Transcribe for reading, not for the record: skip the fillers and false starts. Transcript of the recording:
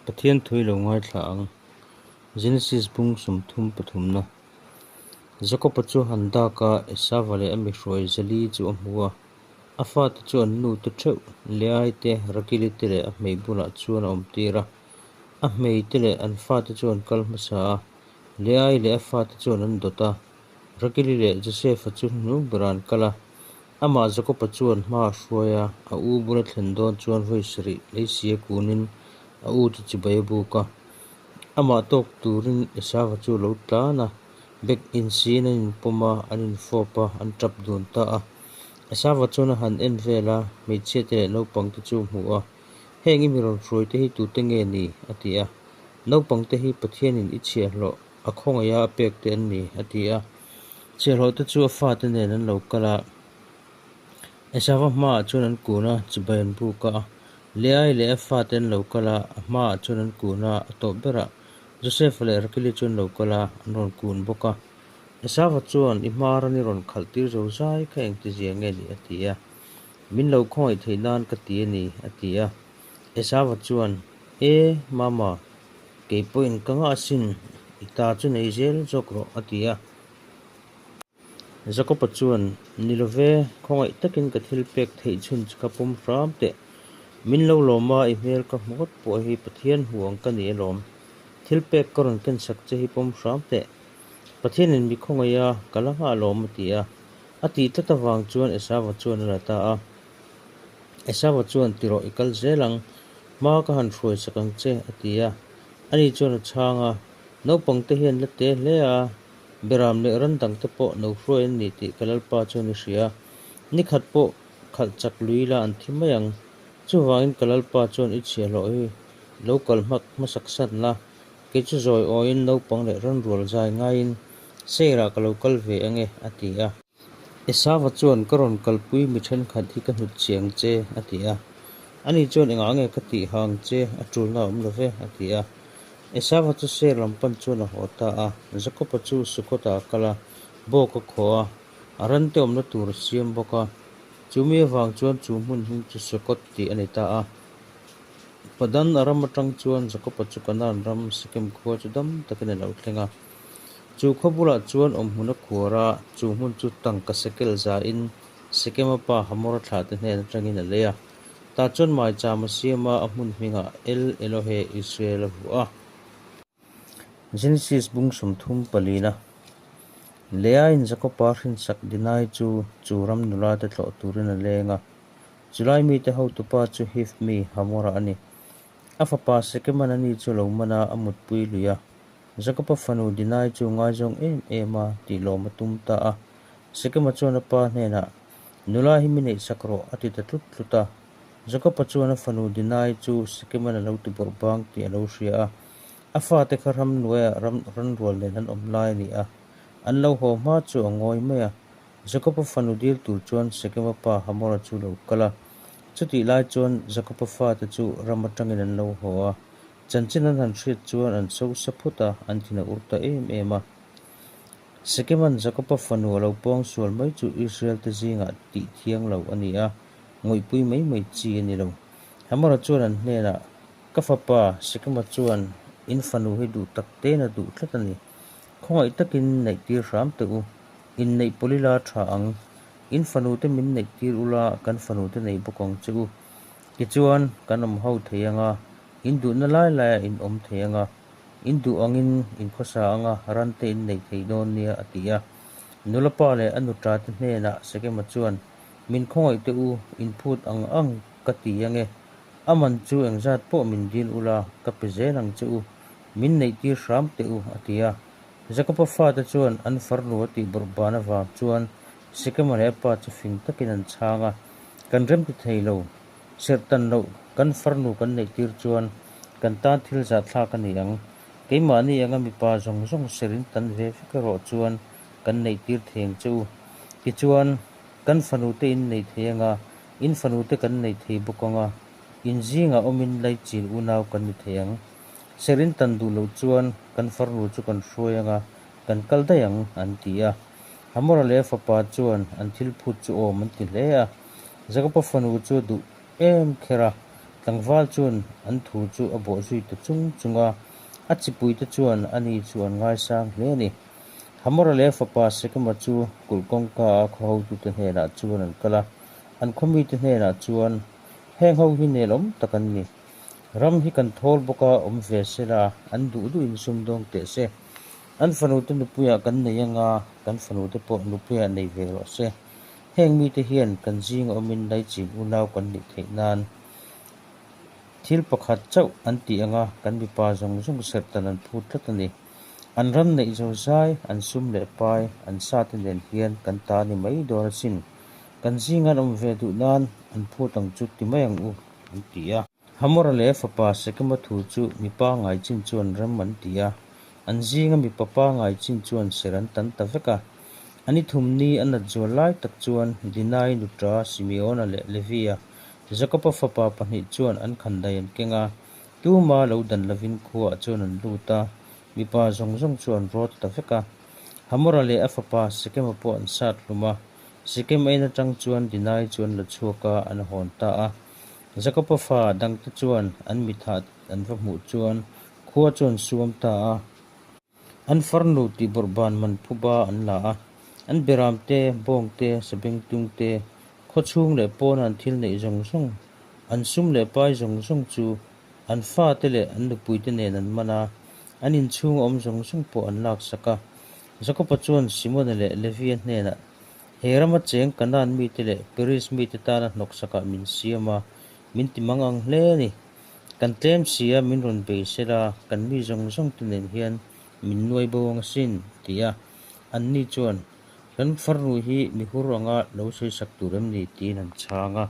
Pathian thu i lo ngaithla ang. Genesis bung 33 na. Jakoba chu han dak a, Esava leh a mi hruai Zali chu a hmu a. A fate chu an nute theuh, Leai te, Rakili te leh a hmei bulah chuan a awmtir a. A hmei te leh an fate chu an kal hmasa a, Leai leh a fate chuan an dawt a. Rakili leh Josefa chu hnuhnung berah an kal a. Amah Jakoba chuan hma a hruai a, a u bula thlen dawn chuan vawi sarih leisia kunin a u chu chibai a buk a. Amah tawk turin Esava chu a lo tlan a, bek insiin an inpawm a, an infawp a, an tap dun ta a. Esava chuan a han en vel a, hmeichhia te leh naupang te chu a hmu a, Heng i mi rawn hruai te hi tute nge ni? a ti a. Naupang te hi Pathianin i chhiahhlawh a khawngaiha a pek te an ni, a ti a. Chhiahhlawh te chu a fate nen an lo kal a, Esava hmaah chuan an kun a, chibai an buk a. Leai leh a fate an lo kal a, a hmaah chuan an kun a, a tawp berah Josefa leh Rakili chu an lo kal a, an rawn kun bawk a. Esava chuan, I hma ran i rawn khalh tir zo zai kha engtizia nge ni? a ti a. Min lo khawngaih theih nan ka ti a ni, a ti a. Esava chuan, E, Mama, kei pawhin ka ngah asin, i ta chu nei zel zawk rawh, a ti a. Jakoba chuan, Ni lo ve, khawngaih takin ka thil pek theih chhun chu ka pawm hram teh. Min lo lawm a, i hmel ka hmu ngawt pawh hi Pathian hmu ang ka ni alawm. Thil pek ka rawn kensak che hi pawm hram teh. Pathianin mi khawngaih a, ka la nghah alawm, a ti a. A tih tlat avang chuan Esava chuan a la ta a. Esava chuan, Ti rawh, i kal zel ang. Hma ka han hruai sak ang che, a ti a. Ani chuan a chhang a, Naupangte hian la te hle a, Beram leh ran dangte pawh no hruai an ni tih ka Lalpa chuan i hria. Ni khat pawh khalh chak lui la an thi mai ang. Chuvangin ka Lalpa chuan i chhiahhlawh hi lo kal hmak hmasak san la, kei chu zawi awiin naupang leh ran rual zai ngaiin Seirah ka lo kal ve ange, a ti a. Esava chuan ka rawn kalpui mi thenkhat hi ka hnut chiang che, a ti a. Ani chuan engah nge ka tih hang che, a tulna a awm lo ve, a ti a. Esava chu ser lam pan chuan a haw ta a, Jakoba chu Sukotah a kal a, bawk a khaw a, a rante awmna tur a siam bawk a. Chu mi avang chuan chu hmun hming chu Sukot tih a ni ta a. Padan Aram atang chuan Jakoba chu Kanaan ram Sekem khua chu dam takin a lo thleng a. Chu khaw bulah chuan awmhmun a khuar a, chu hmun chu tangka sekel zain Sekema pa Hamora thlahte hnen atangin a lei a. Tah chuan maicham a siam a, a hmun hmingah El Elohe Israel a vuah a. Genesis bung 34 na Leain Jakoba hrinsak Dinai chu chu ram nula te tlawh turin a leng a. Chulai mite hotupa chu Hiv mi Hamora a ni. A fapa Sekeman ani chu lo man a, a mutpui lui a. Jakoba fanu Dinai chu ngaizawng em em a tih lawm a tum ta a. Sekema chuan a pa hnenah, Nula hi mi neih sak rawh, a ti ta tlut tlut a. Jakoba chuan a fanu Dinai chu Sekeman a lo ti bawrh bang tih a lo hria a. A fate kha ramhnuaiah ram ranrual nen an awm lai a ni a. An lo haw hma chu a ngawi mai a. Jakoba fanu dil tur chuan Sekema pa Hamora chu lo kal a. Chutih lai chuan Jakoba fate chu ram atangin an lo haw a. Chanchin an han hriat chuan an so sa phut a, an thin a ur ta em em a. Sekeman Jakoba fanu a lo pawng sual mai chu Israel-te zingah tih thiang lo a ni a, ngawihpui mai mai chi a ni lo. Hamora chuan an hnenah, Ka fapa, Sekema chuan in fanu hi duh tak tein a duh tlat a ni. Khawngaih takin neihtir hram teh u. Inneih pawlila tha ang. In fanute min neihtir ula, kan fanute nei bawk ang che u. Tichuan, kan awm ho thei ang a, in duhna lai laiah in awm thei ang a, in duh angin in khawsa ang a, ran te in nei thei dawn nia, a ti a. Nula pa leh a nuṭa te hnenah Sekema chuan, Min khawngaih teh u, in phut ang ang ka ti ang e. A man chu engzat pawh min dil ula, ka pe zel ang che u. Min neihtir hram teh u, a ti a. Jakoba fate chuan an farnu a tih bawrh ban avang chuan Sekema leh a pa chu fing takin an chhang a, Kan remti thei lo. Serh tan loh kan farnu kan neih tir chuan kan tan thil zahthlak a ni ang. Keimahni anga mipa zawng zawng serh in tan ve vek erawh chuan kan neih tir thei ang che u. Tichuan, kan fanute in nei thei anga, in fanute kan nei thei bawk anga, in zingah awmin laichin unau kan ni thei ang. Serh in tan duh loh chuan kan farnu chu kan hruai anga, kan kal daih ang, an ti a. Hamora leh a fapa chuan an thil phut chu awm an ti hle a. Jakoba fanu chu a duh em kher a. Tlangval chuan an thu chu a bawhzui ta chung chung a, a chipuite chuan ani chu an ngaisang hle a ni. Hamora leh a fapa Sekema chu kulh kawngka a khaw hotute hnenah chuan an kal a, an khaw mite hnenah chuan, Heng ho hi nelawm tak an ni. Ram hi kan thawl bawk a, awm ve se la, an duh duhin sumdawng teh se. An fanute nupuiah kan nei anga, kan fanute pawh nupuiah nei ve rawh se. Heng mite hian kan zinga awmin laichin unau kan nih theih nan thil pakhat chauh an tih anga kan mipa zawng zawng serh tan an phut tlat a ni. An ram neih zo zai, an sum leh pai, an sa te nen hian kan ta a ni mai dawn asin. Kan zinga an awm ve duh nan an phut ang chu ti mai ang u, an ti a. Hamora leh a fapa Sekema thu chu mipa ngai chin chuan rem an ti a, an zinga mipa pangai chin chuan ser an tan ta vek a. A ni thum ni a nat zual lai tak chuan Dinai nuṭa Simeona leh Levia, Jakoba fapa pahnih chuan an khandai an keng a, tuma lo dan lovin khuaah chuan an lut a, mipa zawng zawng chu an rawt ta vek a. Hamora leh a fapa Sekema pawh an sat hlum a, Sekem a in atang chuan Dinai chu an la chhuak a, an hawn ta a. Jakoba fa dangte chuan an mithah an va hmuh chuan khua chu an suam ta a. An farnu tih bawrhban man phuba an la a, an beram te, bawng te, sabengtung te, khaw chhung leh pawna an thil neih zawng zawng, an sum leh pai zawng zawng chu an fate leh an nupuite nen an man a, an inchhunga awm zawng zawng pawh an laksak a. Jakoba chuan Simona leh Levia hnenah, He rama cheng Kanaan mite leh Periz mite tana hnawksakah min siam a, min ti mang ang hle a ni. Kan tlem si a, min rawn bei sel a, kan mi zawng zawng te nen hian min nuai bo ang asin, a ti a. Anni chuan, Kan farnu hi mi hur anga lo sawisak tur em ni? tiin an chhang a.